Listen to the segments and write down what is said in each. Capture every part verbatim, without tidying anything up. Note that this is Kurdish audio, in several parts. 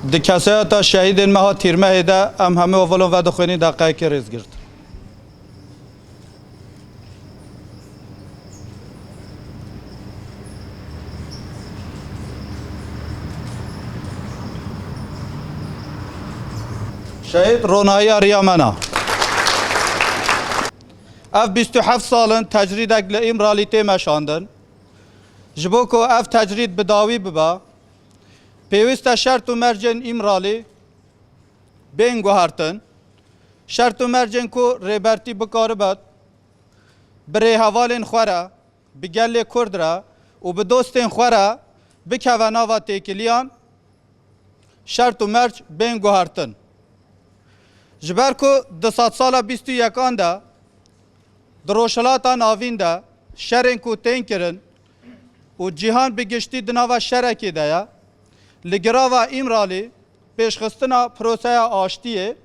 Di kesayeta şehîdên meha Tîrmehê de em hemû ovolon vedixwînin deqeyekê rêzgirt. Şehîd ronahiya riya me na. Ev bîst û heft sal in tecrîdek li Îmralî tê meşandin. Ji bo ku ev tecrîd bi dawî bibe, pêwîst e şert û mercên Îmralî bên guhertin. Şert û mercên ku Rêbertî bikaribe bi rêhevalên xwe re, bi gelê Kurd re û bi dostên xwe re bikeve nava têkiliyan, şert û merc bên guhertin. Ji ber ku di sedsala bîst û yekan de di Rojhilata Navîn de şerên ku tên kirin û cîhan bi giştî di nava şerekê de ye, li girava Îmralî pêşxistina proseya aştiyê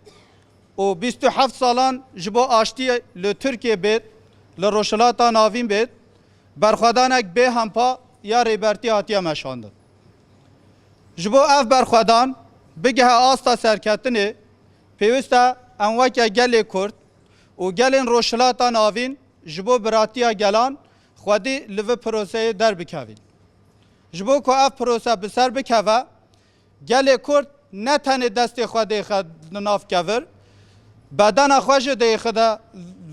û bîst û heft salan ji bo aştiyê li Tirkiyê bêt, li Rojhilata Navîn bêt, berxwedanek bê hempa ya Rêbertî hatiye meşandin. Ji bo ev berxwedan bigihe asta serketinê, pêwîst e em weke gelê Kurd û gelên Rojhilata Navîn ji bo biratiya gelan xwedî li vê proseyê derbikevin. Ji bo ku ev prose bi ser bikeve, gelê Kurd ne tenê destê xwe dêxe di nav kevir, bedena xwe jî dêxide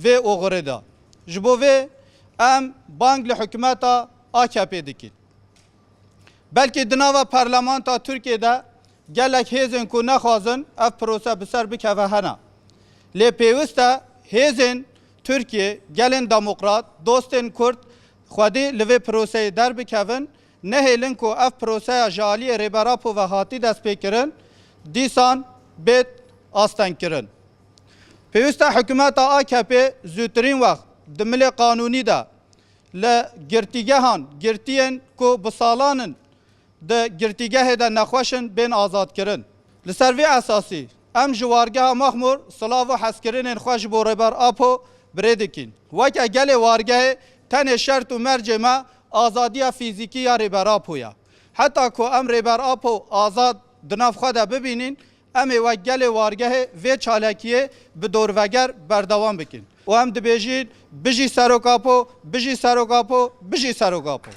vê oxirê de. Ji bo vê em bang li hikûmeta A K P dikin. Belkî di nava parlamenta Tirkiyê de gelek hêzên ku nexwazin ev prose bi ser bikeve hene. Lê pêwîst e hêzên Tirkiyê, gelên demokrat, dostên Kurd xwedî li vê proseyê derbikevin, nehêlin ku ev proseya ji aliyê Rêber Apo ve hatî destpêkirin, dîsan bêt astengkirin. Pêwîst e hikûmeta A K P zûtirîn wext di milê qanûnî de li girtîgehan, girtiyên ku bi salan in di girtîgehê de nexweş in, bên azadkirin. Li ser vê esasî em ji wargeha Mexmûr silav û hezkirinên xwe ji bo Rêber Apo bi rê dikin. Weke gelê wargehê tenê şert û mercê me azadiya fîzîkî ya Rêber Apo ye. Heta ku em Rêber Apo azad di nav xwe de bibînin, em ê wek gelê wargehê vê çalakiyê bi dorveger berdewam bikin. Û em dibêjin, bijî Serok Apo, bijî Serok Apo, bijî Serok Apo.